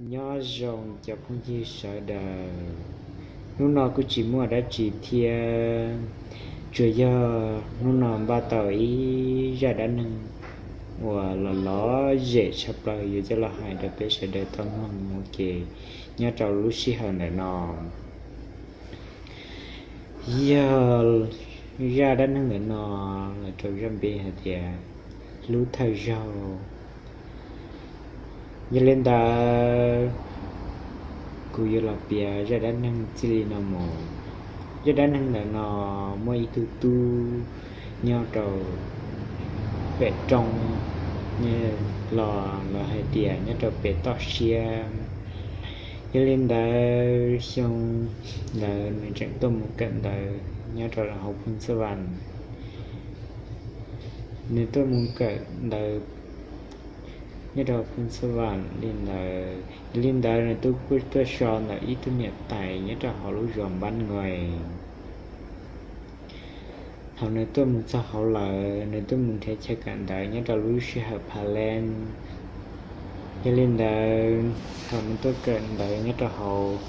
Nyob zoo cov phooj ywg sawv daws, hnub no kuj tsis muaj dab tsi thiab, tsuas yog hnub no npaj tau ib zaj dab neeg uas los lom zem tshaj plaws yuav coj los hais rau peb sawv daws tau mloog ua ke nyob rau lub sij hawm ntawm no. Yog zaj dab neeg ntawm no los rau zaj npe hais tias hlub thawj zaug. Yog li ntawd, kuv yuav los piav zaj dab neeg txij li no mus. Zaj dab neeg ntawm no muaj ib tug tub nyob rau pem roob, los lawv hais tias nyob rau pem toj siab. Yog li ntawd xyoo ntawd nws tseem tuaj mus kawm ntawv nyob rau hauv Phoos Xab Vam. Nws tuaj mus kawm ntawv nyob rau Phoos Xab Vam li ntawd, li ntawd nws twb kuj tuaj so ntawm ib tug niam tais nyob rau hauv lub zos Npab Nqaij. Thaum nws tuaj mus txog hauv lawm, nws tuaj mus nrhiav chaw kawm ntawv nyob rau lub sij hawm phav leeb. Yog li ntawd, thaum nws tuaj kawm ntawv nyob rau hauv,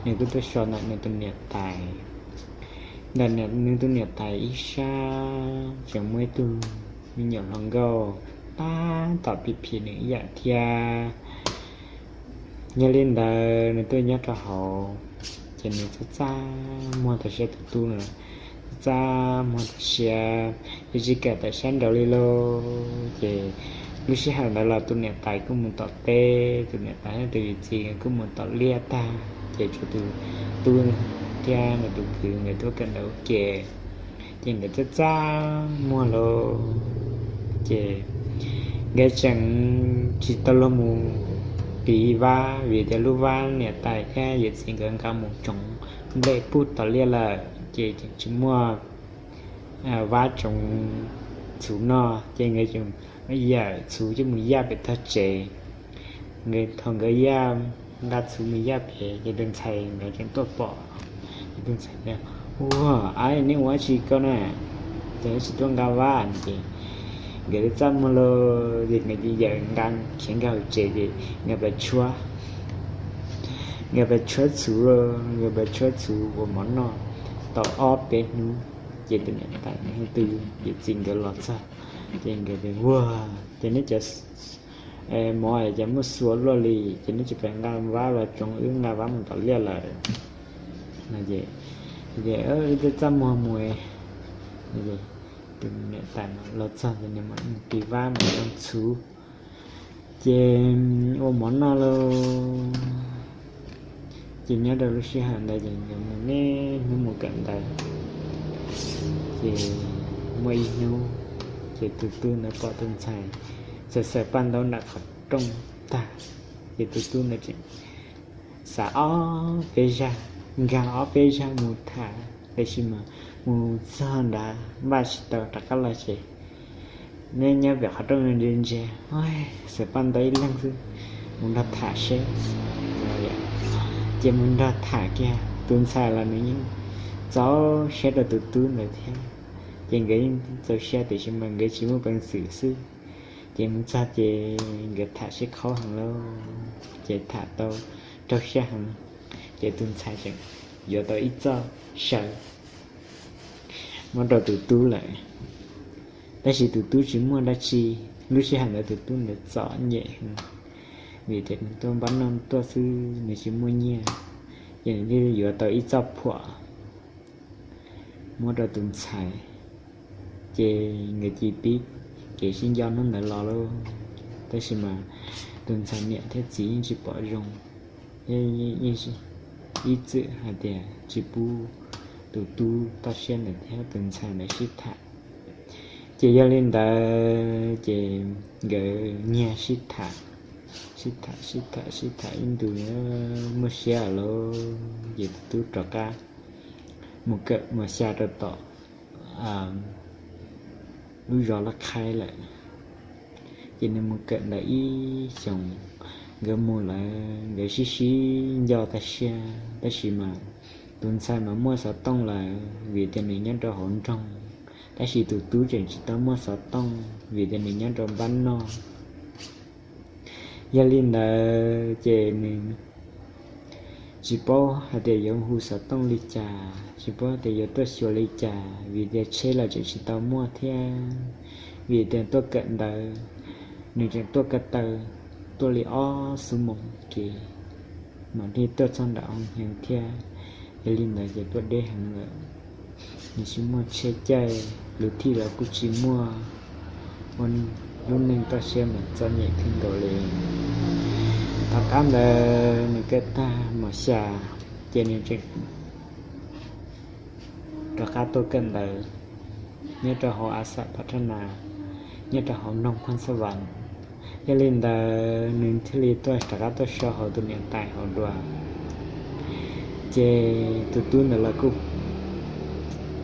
nws kuj tuaj so ntawm nws tus niam tais. Ntawm nws tus niam tais ib sab tseem muaj ib tug me nyuam hluas nkauj tab tom pib phim nws ib yam thiab. Yog li ntawd nws tuaj nyob rau hauv, ces nws txaj txaj muag tam sim tus tub no, txaj txaj muag tam sim, ces tsis kam tawm sab nraud li lauj. Ces lub sij hawm ntawd los tus niam tais kuj mus tom teb, tus niam tais thiab tus yawm txiv kuj mus tom liaj tag, ces tshuav tus tub thiab nws tus kwv nkawd tuaj kawm ntawv ua ke. Ces nkawd txaj txaj muag lauj, ces nkawd tseem tsis tau luag mus tiv vab, vim tias lub vab niam tais thiab yawm txiv nkawd nqa mus tsoov nplej pub tom liaj lawm, ces tseem tsis muaj vab tsoov txhuv noj, ces nkawd tseem yawm txhuv coj mus yaj pem tog tsev. Thaum nkawd yaj, nqa txhuv mus yaj pem, ces tus ntxhais nkawd tseem tuaj pom, ces tus ntxhais tias, Ua, ab, nej ua dab tsi ko na? Ces tsis tuaj nqa vab no. Ces nkawd txaj muag lauj, ces nkawd yawm nqa khiav nkag hauv tsev, ces nkawd pab tshuab, nkawd pab tshuab txhuv lauj, nkawd pab tshuab txhuv ua mov noj tau ob peb hnub, ces tus niam tais thiab tus yawm txiv nkawd los txog, ces nkawd tias, Ua, ces neb cov mov cas muaj xua luaj li, ces neb tsis pab nqa vab los tsoov, wb nqa vab mus tom liaj lawm. Wb txaj txaj muag mus. Tus niam tais los txog ces nws mam mus tiv vab mus tsoov txhuv, ces ua mov noj lauj. Ces nyob rau lub sij hawm ntawd ces nkawd mus niaj hnub mus kawm ntawv. Ces muaj ib hnub, ces tus tub ntawd pom tus ntxhais xaws xaws paj ntaub nram qhov rooj tag, ces tus tub ntawd tseem xav ob peb zaj, nkag ob peb zaj mus tham, tab sis mas mus txog nrad npaj tsis tau rov qab los ces nyob nyob pem qhov rooj ntsia ntsia, xaws paj ntaub ib leeg xwb, mus nrog tham seb. Ces mus nrog tham kiag, tus ntxhais los nws yeej txaus siab rau tus tub ntawd thiab, ces nkawd yeej txaus siab tiam sis mas nkawd tsis muaj peev xwm xwb. Ces mus txog ces nkawd tham sib qhaub heev lauj, ces tham tau raug siab heev, ces tus ntxhais tseem yuav tau ib txoj saw muab rau tus tub lawm. Tab sis tus tub tsis muaj dab tsi, lub sij hawm ntawd tus tub ntawd txom nyem heev, vim tias nws tuaj npaj noj tuaj xwb, nws tsis muaj nyiaj, ces nws thiaj yuav tau ib txoj phuam muab rau tus ntxhais, ces nkawd cia li pib kev sib nco hnub ntawd los lauj. Tab sis mas tus ntxhais niam thiab txiv yeej tsis pom zoo, yeej ib txwm hais tias tsis pub tus tub toj siab ntawd thiab tus ntxhais ntawd sib tham. Ces yog li ntawd ces nkawd nyiag sib tham, sib tham sib tham sib tham ib ntus muaj siab lawm, ces tus tub rov qab mus kawm mus xya rau tom lub zos Laj Qhaib lawm. Ces nws mus kawm ntawd ib xyoos, nkawd mus lawm nkawd sib sib nco tag siab, tab sis mas tus ntxhais mas muaj xov tooj lawm vim tias nws nyob rau hauv nroog, tab sis tus tub tseem tsis tau muaj xov tooj vim tias nws nyob rau npab noj. Yog li ntawd ces nws tsis paub hais tias yuav hu xov tooj li cas, tsis paub tias yuav tuaj xyuas li cas, vim tias tsheb los tseem tsis tau muaj thiab, vim tias tuaj kawm ntawv, nws tseem tuaj ko taw, tuaj li ob xuab moos kev mam li tuaj txog nram hoo heev thiab. Yog li ntawd ces tuaj deb heev lawm, nws tsis muaj tsheb caij, lub thij los kuj tsis muaj, ua lub neej toj siab mas txom nyem kawg nkaus li. Tom qab ntawd nws kawm tag mos xya ces nws tseem rov qab tuaj kawm ntawv nyob rau hauv Asam Phav Thaj Nas, nyob rau hauv Noog Phooj Xab Vas. Yog li ntawd nws thiaj li tuaj rov qab tuaj so hauv tus niam tais hauv dua. Ces tus tub ntawd los kuj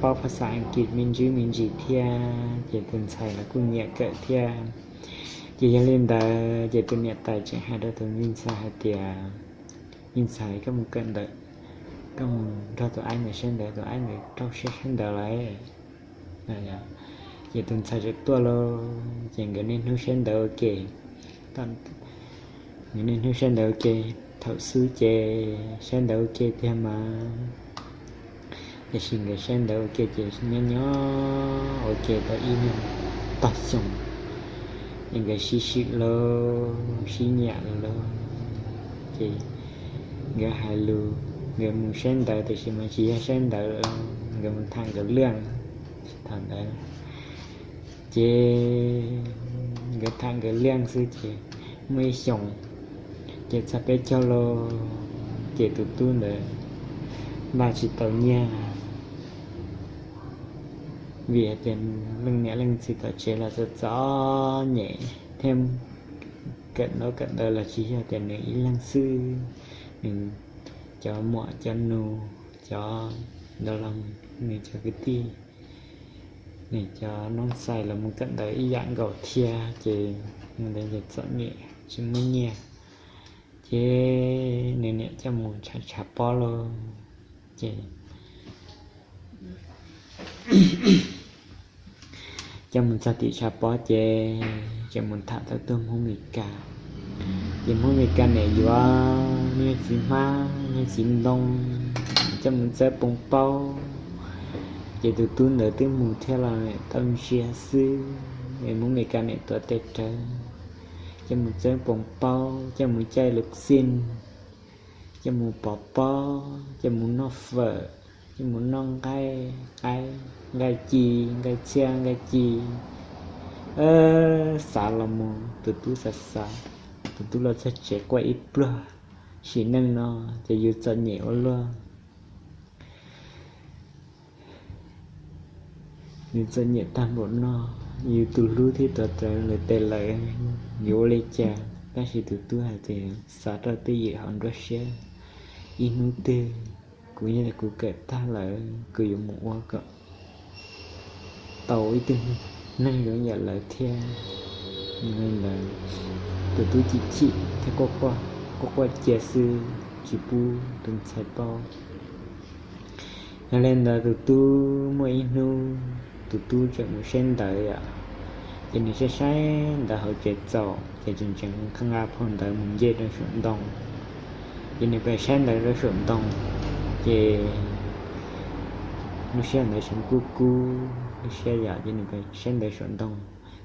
paub phas xas Askiv me ntsis me ntsis thiab, ces tus ntxhais los kuj nyiam kawm thiab. Ces yog li ntawd ces tus niam tais tseem hais rau tus me ntxhais hais tias, me ntxhais, koj mus kawm ntawv, koj mus nrog tus aib ntawd saib ntawv, tus aib ntawd rau siab saib ntawv lawm. Ces tus ntxhais tseem tuaj lauj, ces nkawd niaj hnub saib ntawv ua ke. Nkawd niaj hnub saib ntawv ua ke, thaum xub ces saib ntawv ua ke tiag mas, tiam sis nkawd saib ntawv ua ke ces nyob nyob ua ke tau ib nyuag tog xyoo, ces nkawd sib swm lauj, sib nyiam lauj. Ces nkawd hais lus, nkawd mus saib ntawv tiam sis mas tsis yog saib ntawv, nkawd mus tham nkawd liaj thaum ntawd. Ces nkawd tham nkawd liaj xwb ces muaj ib xyoos, ces txog peb caug los, ces tus tub ntawd npaj tsis tau nyiaj, vim hais tias leej niam leej txiv tom tsev los txom txom nyem thiab, kawm ntaub kawm ntawv los tsis yog tias nws ib leeg xwb, nws cov muam cov nus, cov ntawd los nws cov kwv tij, nws cov noob xais los mus kawm ntawv ib yam nkaus thiab, ces ntawd ces txom nyem tsis muaj nyiaj, ces nws niam coj mus tshav tshav pob lauj. Ces coj mus txog tim tshav pob ces tseem mus tham tau tus Hmoob Mes Kas. Ces Hmoob Mes Kas niam yuav niag txiv hmab niag txiv ntoo coj mus txawb poo paub. Ces tus tub ntawd twb mus thiab los niam tau ntsia xwb, es Hmoob Mes Kas niam tuav tes rawv coj mus txawb poo paub, coj mus caij lus xij, coj mus pov pob, coj mus noj fawm, coj mus noj nqaij qaib, nqaij ci, nqaij txhiab, nqaij ci. Xav los mus tus tub xav xav, tus tub los txog tsev quaj ib pluag, sim neej no ces yus txom nyem ua luaj. Nws txom nyem tag npaum no, yus tus hlub thiab tuav rawv lawv tes lawm, yuav ua li cas? Tab sis tus tub hais tias xav rau twj ywm hauv nruab siab, ib hnub twg kuv yog kuv kawm tag lawm kuv yuav mus ua kom tau ib tug neeg zoo yam lawv thiab. Ntawd tus tub chim chim thiab quaj quaj cia xwb tsis pub tus ntxhais paub. Yog li ntawd tus tub muaj ib hnub tus tub tseem mus saib ntawv yom, ces nws saib saib ntawv hauv tsev txaus ces tseem tseem nqa phau ntawv mus nce rau saum ntoo. Ces nws pheej saib ntawv rau saum ntoo, ces lub sij hawm ntawd tseem kub kub lub siab yom, ces nws pheej saib ntawv saum ntoo,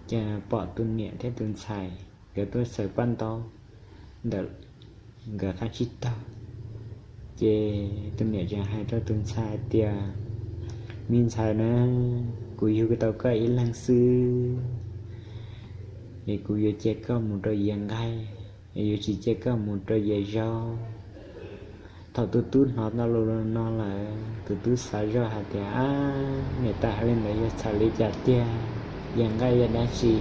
ces pom tus niam thiab tus ntxhais nkawd tuaj xaws paj ntaub ntawm nkawd qab tsib taug. Ces tus niam tseem hais rau tus ntxhais tias, me ntxhais na, kuv yug tau koj ib leeg xwb, es kuv yuav cia koj mus rau yias nqaij, es yuav tsis cia koj mus rau yias zaub. Thaum tus tub hnov tau lus no lawm tus tub xav zoj hais tias, ab, niam tais hais li ntawd yog txhais li cas tiag? Yias nqaij yog dab tsi,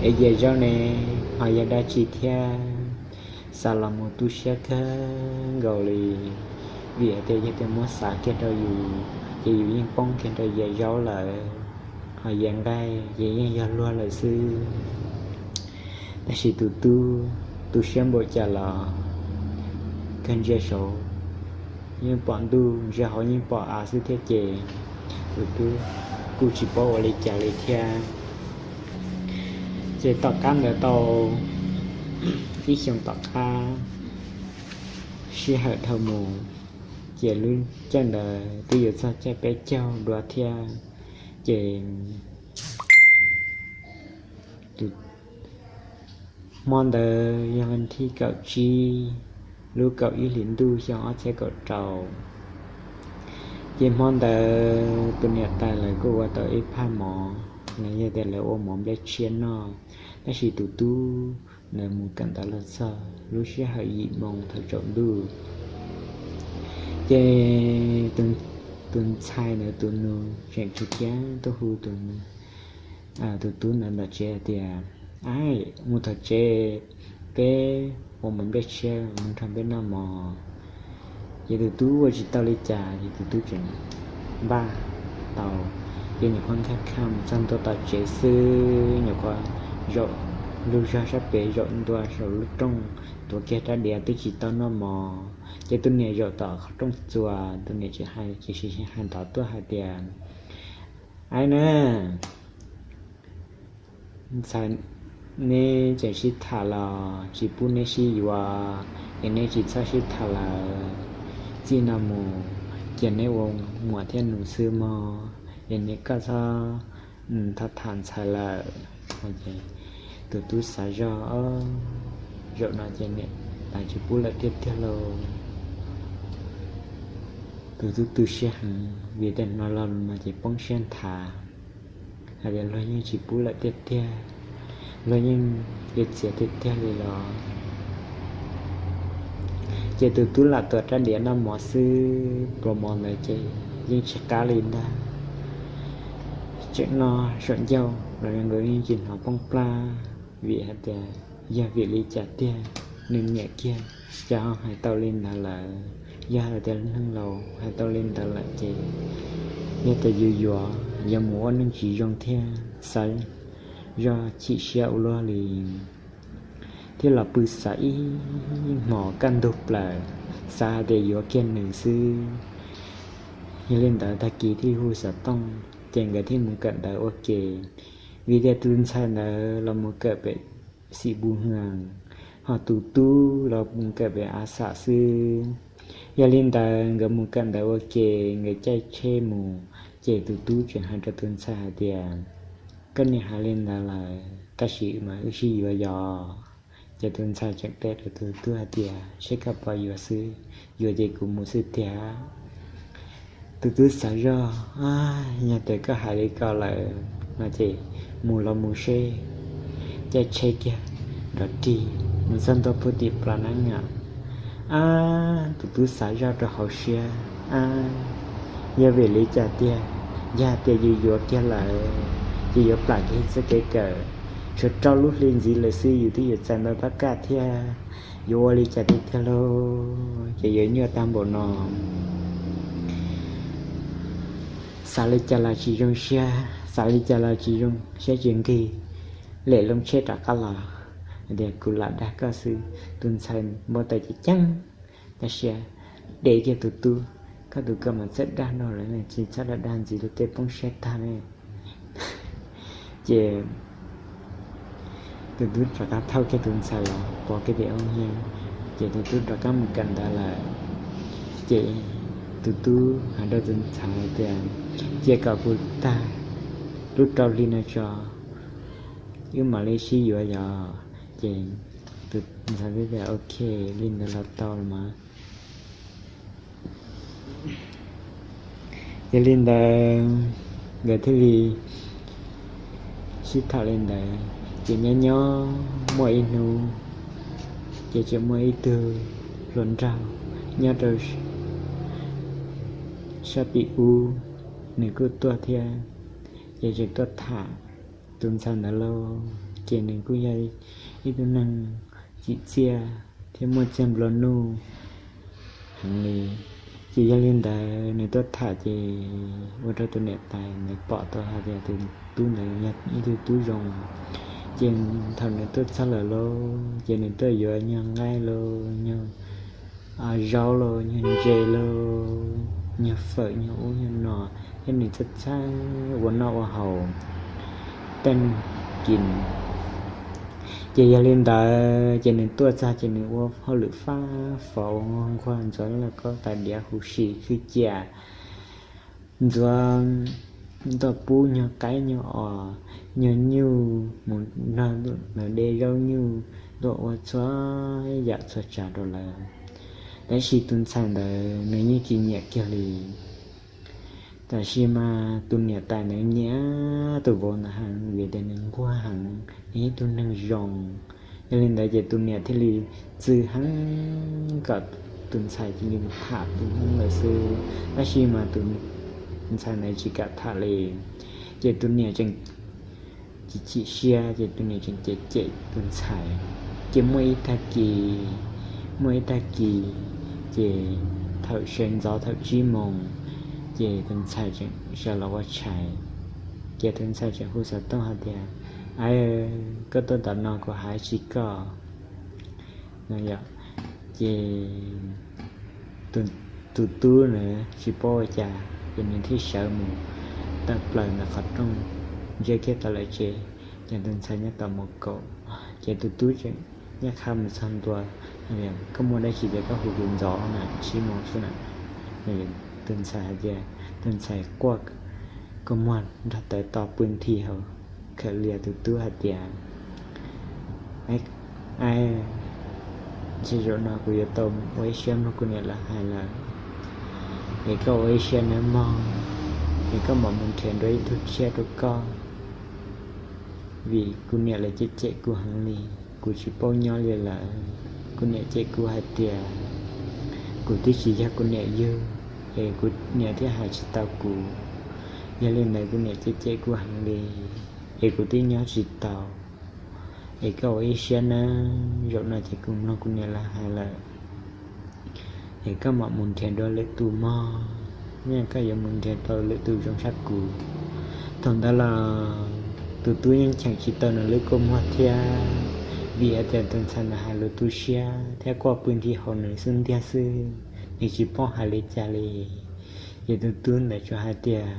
es yias zaub ne ho yog dab tsi thiab? Xav los mus tu siab kawg nkaus li, vim hais tias yog tias muab xav kiag rau yus ces yus yeej poob kiag rau yias zaub lawm, ho yias nqaij ces yeej yog luag lawm xwb. Tab sis tus tub tu siab npaum cas los kawg ntsia saud yeej pom ntuj, ntsia hauv yeej pom av xwb thiab ces tus tub kuj tsis paub ua li cas li thiab. Ces tom qab ntawd tau ib xyoos tom qab sij hawm dhau mus, ces lub caij ntawd twb yuav txog caij peb caug dua thiab. Ces hmo ntawd yog vas thib kaum tsib lub kaum ib hlis ntuj xyoo ob txhiab kaum rau. Ces hmo ntawd tus niam tais lawv kuj ua tau ib phaj mov, los yog tias lawv ua mov nplej tshiab noj, tab sis tus tub ntawd mus kawm ntawv los txog lub sij hawm yim moo thaum tsaus ntuj. Ces tus ntxhais ntawd tus nus tseem tsis kiag tuaj hu tus, tus tub ntawd ntawm tsev hais tias, Ab, mus tom tsev, peb ua mov nplej tshiab mus nrog peb noj mov. Ces tus tub ua tsis tau li cas ces tus tub tseem npaj tau, ces nyuam qhuav nkag kha mus txog ntua tom tsev xwb, nyuam qhuav zaum lug zog sab pem zaum ntua saum lub rooj, tuav kiag rab diav twb tsis tau noj mov. Ces tus niam zaum tom qhov rooj txuas, tus niam tseem hais, tseem hais ntov tuaj hais tias, Aib na, ntxhais, neb tseem sib tham los tsis pub neb sib yuav, es neb tsis txhob sib tham lawm. Txij no mus cia neb ua muam thiab nus xwb mog, es neb koj txhob tham tham ntxhais lawm. Tus tub xav zog, Zaum no ces niam tais tsis pub lawm tiag tiag lauj. Tus tub tu siab heev vim tej hnov lo lus no ces poob siab nthav hais tias luag yeej tsis pub lawm tiag tiag, luag yeej yuav txiav tiag tiag li los. Ces tus tub lam tuav rab diav noj mov xwb, pluas mov ntawd ces yeej tsis qab li ntag. Tseem noj saum ncauj los nkawd yeej tsis hnov poob plab, vim hais tias yog vim li cas tiag, nws niam kiag ces ho hais tau li ntawd lawm. Yog hais tias neeg laus hais tau li ntawd lawm ces yog tias yus yuav, yuav mus ua neej tsis zoo thiab, xav zog chim siab ua luaj li, thiab los pw xav ib hmos kaj ntug plaws, xav hais tias yuav kiag nws xwb. Yog li ntawd tag kis thiaj hu xov tooj ces nkawd thiaj mus kawm ntawv ua ke. Vim tias tus ntxhais ntawd los mus kawm pem xim pus hwm, ho tus tub los mus kawm pem av xam xwb. Yog li ntawd nkawd mus kawm ntawv ua ke, nkawd caij tsheb mus, ces tus tub tseem hais rau tus ntxhais hais tias, koj niam hais li ntawd lawm tab sis mas wb sib yuav yos. Ces tus ntxhais tseem teb rau tus tub hais tias, seb koj puas yuav xwb, yuav ces kuv mus xwb tiag. Tus tub xav zog, yog tias koj hais li ko lawm no ces mus los mus seb. Caij tsheb kiag nrov rig mus txog ntua puag tim plas nab nyam. Ab, tus tub xav zoj rau hauv siab, ab, yog vim li cas tiag? Yog tias yus yuav kiag lawm ces yuav plam kiag txoj kev kawm, tshuav rau lub hli ntxiv lawm xwb yus twb yuav txais ntau tab kaj thiab, yuav ua li cas tiag tiag lauj? Ces yuav nyuaj tag npaum no. Xav li cas los tsis zoo siab, xav li cas los tsis zoo siab tsis nqig, lem loo tsheb rov qab los, tias kuv lam dag koj xwb. Tus ntxhais npau taws ceev ceev, tab sis de kiag tus tub, koj tus koj mas txawj dag no lawm tsis txhob dag dag ntxiv luag tej poob siab tag ne. Ces tus tub rov qab thauj kiag tus ntxhais los pov kiag tim ub hnyiab, ces tus tub rov qab mus kawm ntawv lawm. Ces tus tub hais rau tus ntxhais tias, cia kom puv tag lub rau hli no tso, wb mam li sib yuav yos. Ces tus ntxhais teb tias, ok, li ntawd los tau los mas. Yog li ntawd nkawd thiaj li sib tham li ntawd, ces nyob nyob muaj ib hnub, ces tseem muaj ib tug hluas nraug nyob rau sab tim ub, nws kuj tuaj thiab, ces tseem tuaj tham tus ntxhais ntawd lauj. Ces nws kuj yog ib tug neeg tsim txiaj thiab muaj txiaj nplua nuj heev li. Ces yog li ntawd nws tuaj tham ces ua rau tus niam tais ntawd pom tau hais tias tus tub ntawd yog ib tug tub zoo. Ces thaum nws tuaj txog lawm lauj, ces nws tuaj yuav nyuag nqaij lauj, nyuag zaub lauj, nyuag ntses lauj, nyuag fawm, nyuag ub nyuag no, thiab nws txhaj txhaj ua noj ua haus tej kis. Ces yog li ntawd ces nws tuaj txog ces nws ua hauj lwm fab fo, ua nquag ntxuav lauj kaub tais diav huv si khwb ciam, ntxuav ntaj pub nyuag qaib nyuag os, nyuag nyuj mus nrog lawv de zaub nyuj, tuaj ua txhua yam txhua tsav rau lawv. Tab sis tus ntxhais ntawd nws yeej tsis nyiam kiag li. Tab sis mas tus niam tais ntawd nyiam tus vauv ntawd heev vim tias nws nquag heev, nws yog ib tug neeg zoo. Yog li ntawd ces tus niam thiaj li txwv heev kom tus ntxhais cia li tham tus hmoob ntawd xwb, tab sis mas tus ntxhais ntawd tsis kam tham li. Ces tus niam tseem tsis chim siab ces tus niam tseem cem cem tus ntxhais. Ces muaj ib tag kis, muaj ib tag kis, ces thaum sawv ntxov thaum tsib moos, ces tus ntxhais tseem sawv los ua tshais. Ces tus ntxhais tseem hu xov tooj hais tias, Aw, koj tuaj tom no kuv hais tsis koj. Ces tus tub na tsis paub ua cas ces nws thiaj sawv mus tawm plaws ntawm qhov rooj, ntsia kiag tom lawv tsev, ces tus ntxhais nyob tom mus kaum. Ces tus tub tseem nyob qha mus txog ntua, Koj muaj dab tsi ces koj hu kuv ntxov na, tsib moos xwb na. Tus ntxhais hais tias, tus ntxhais quaj kua muag nrog tawv to pw nthi hauv, khaws lias tus tub hais tias, Aw, ntshe zaum no kuv yuav tau ua ib siab mloog kuv niam lawv hais lawm. Es koj ua ib siab nawb mog, es koj mam mus nrhiav dua ib tug tshiab rau koj, vim kuv niam lawv cem cem kuv heev li, kuv tsis paub nyob li lawm. Kuv niam cem kuv hais tias kuv twb tsis yog kuv niam yug, es kuv niam thiaj hais tsis tau kuv. Yog li ntawd kuv niam cem cem kuv heev li, es kuv twb nyob tsis tau. Es koj ua ib siab nawb, zaum no ces kuv mloog kuv niam lawv hais lawm, es koj mam mus nrhiav dua lwm tus mog, yog koj yuav mus nrhiav tau lwm tus zoo tshaj kuv. Thaum ntawd los tus tub yeej cheem tsis tau nws lub kua muag thiab, vim hais tias tus ntxhais ntawd hais lus tu siab thiab quaj pw nthi hauv nws xub ntiag xwb, nws tsis paub hais li cas li. Ces tus tub ntawd tsuas hais tias,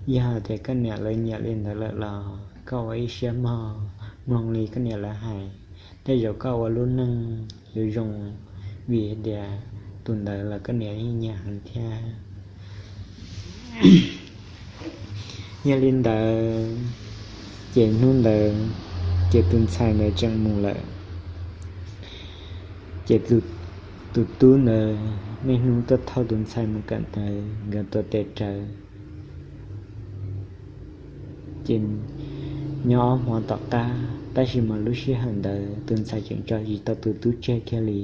Yog hais tias koj niam lawv nyiam li ntawd lawm los koj ua ib siab mog, mloog li koj niam lawv hais, tej zaum koj ua lub neej yuav zoo, vim tias tus ntawd los koj niam yeej nyiam heev thiab. Yog li ntawd, ces hnub ntawd ces tus ntxhais ntawd tseem mus lawm. Ces tus tub ntawd niaj hnub tuaj thauj tus ntxhais mus kawm ntawv, nkawd tuav tes rawv. Ces nyob ob hmo tom qab, tab sis mas lub sij hawm ntawd tus ntxhais tseem tso tsis tau tus tub tseg kiag li.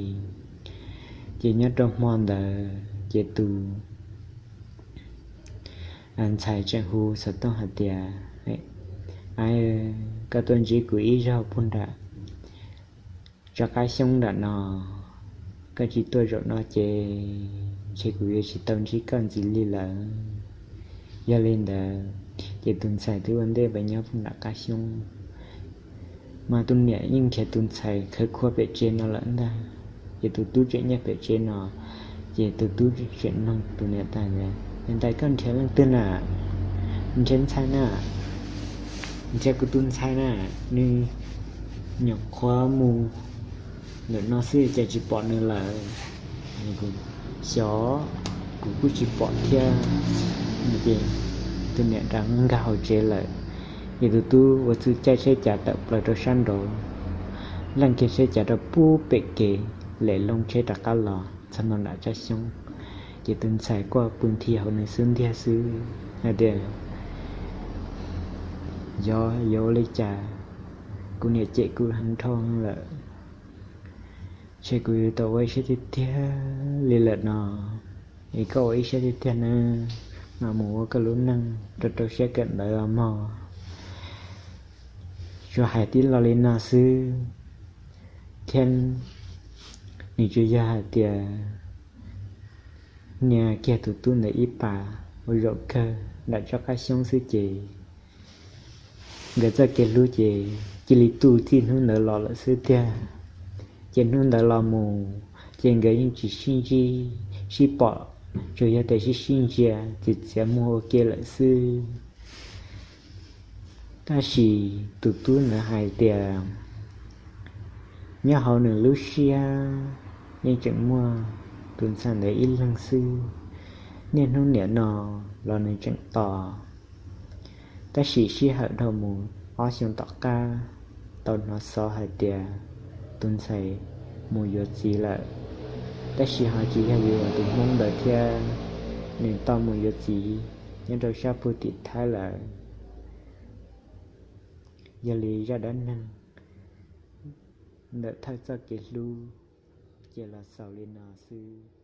Ces nyob rau hmo ntawd ces tus ntxhais tseem hu xov tooj hais tias, Aw, koj tuaj ntsib kuv ib zaug puag nram tsob qab xyoob nram no, koj tsis tuaj zaum no ces ntshe kuv yuav tsis tau ntsib koj ntxiv li lawm. Yog li ntawd, ces tus ntxhais twb ua ntej mus nyob puag nram qab xyoob. Mas tus niam yeej nrhiav tus ntxhais khawv khuav pem tsev no lawm ntag. Ces tus tub tseem nyob pem tsev no, ces tus tub tseem nug tus niam tais tias, Niam tais, koj nrhiav leej twg na? Nrhiav ntxhais na, nrhiav kuv tus ntxhais na, nws nyuam qhuav mus ntawm no xwb cas tsis pom nws lawm. Xyov, kuv kuj tsis pom thiab. Ces tus niam rov nkag hauv tsev lawm. Ces tus tub ua txuj caij tsheb cav tawm plaws rau sab nraud, leej kiag tsheb cav rau pub pem kev, lem loo tsheb rov qab los txog nram tsob xyoob. Ces tus ntxhais quaj pw nthi hauv nws xub ntiag xwb hais tias, Yog yuav ua li cas, kuv niam cem kuv heev dhau lawm, ntshe kuv yuav tau ua ib siab tiag tiag li lawm no. Es koj ua ib siab tiag tiag nawb, mam mus ua koj lub neej rau rau siab kawm ntawv os mog. Tsuas hais tib lo li no xwb thiab, nws tsuas yog hais tias nias kiag tus tub ntawd ib pas ua zaum kawg nram tsob qab xyoob xwb ces nkawd txoj kev hlub ces cia li tu txij hnub ntawd los lawm xwb tiag. Ces hnub ntawd los mus ces nkawd yeej tsis sib ntsib sib pom, tsuas yog tias sib sib ntsia txiav txiav muag ua ke lawm xwb. Tab sis tus tub ntawd hais tias Nyob hauv nws lub siab yeej tseem muaj tus ntxhais ntawd ib leeg xwb. Niaj hnub niam no los nws tseem tos, tab sis sij hawm dhau mus ob xyoos tom qab, tau hnov xov hais tias tus ntxhais mus yuav txiv lawm. Tab sis ho tsis yog yus tus Hmoob ntawd thiab, nws tau mus yuav txiv nyob rau sab puag tim Thaib lawm. Yog li zaj dab neeg ntawm Thawj txoj kev hlub ces los xaus li no xwb.